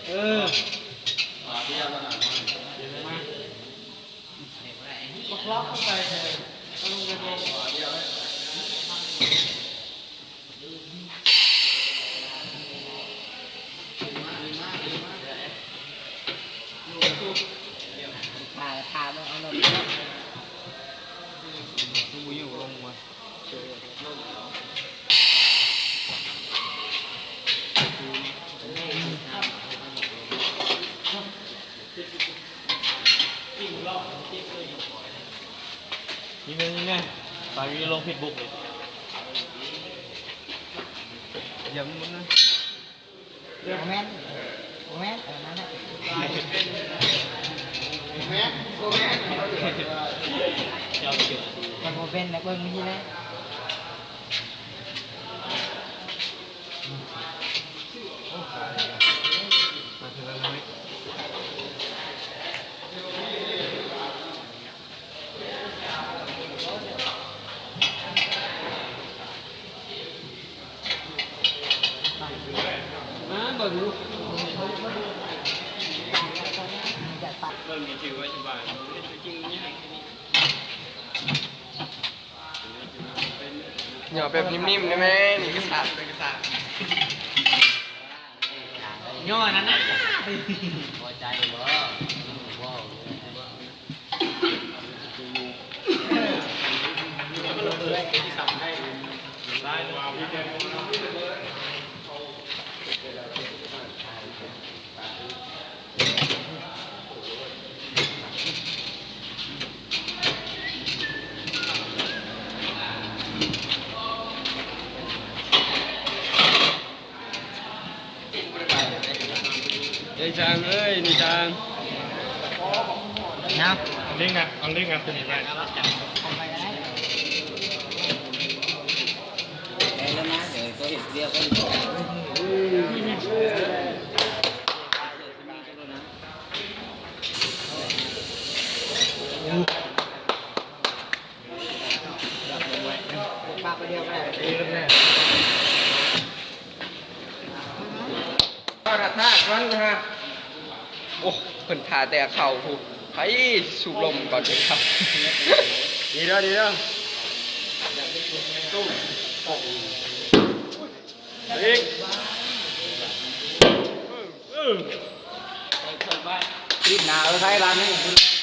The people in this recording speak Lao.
ເອີ ບັກລັອກເຂົ້າໄປເລີຍ ເອົາລົງໄປເບິ່ງ. ຖ້າ ຖ້າເບິ່ງເອົາລົງ ຄືບໍ່ຢູ່ລົງມາ. ຍິງແນ່ ຍິງແນ່ ຕາຍຢູ່ລົງເຟສບຸກເລີຍ ຢ່າມັນນະ. ບໍ່ແມ່ນ ບໍ່ແມ່ນ ເອີ ນັ້ນນະ ບໍ່ແມ່ນ ບໍ່ແມ່ນ ມັນບໍ່ເປັນນະ ເບິ່ງນີ້ນະ. ເບິ່ງນີ້ຖືວ່າສະບາຍ ເຮັດຕົວຈິງມັນຍາກ. ຫຍໍ້ແບບນິ້ມໆ ໄດ້ແມ ນີ້ກະສາກ ເປັນກະສາກ ຫຍໍ້ນັ້ນນະ ພໍໃຈບໍ່? ບໍ່. ເອີຍ ຊ່າງເອີຍ ນີ້ຊ່າງ ເນາະ ເອົາລິ້ງນະ ເອົາລິ້ງນະ ຕົວນີ້ໄວ້ ໄດ້ແລ້ວນະ ເດີ ກໍເຮັດວຽກໄວ້ກ່ອນ. ໂອ້ ເພິ່ນຖ້າແຕ່ເຂົ້າພຸ້ນ ໄປສູບລົມກ່ອນເດີຄັບ ດີເດີ ດີເດີ ອີກ ເອີ ເອີ ຕີນໜ້າ ເອີ ໄທບາດນີ້.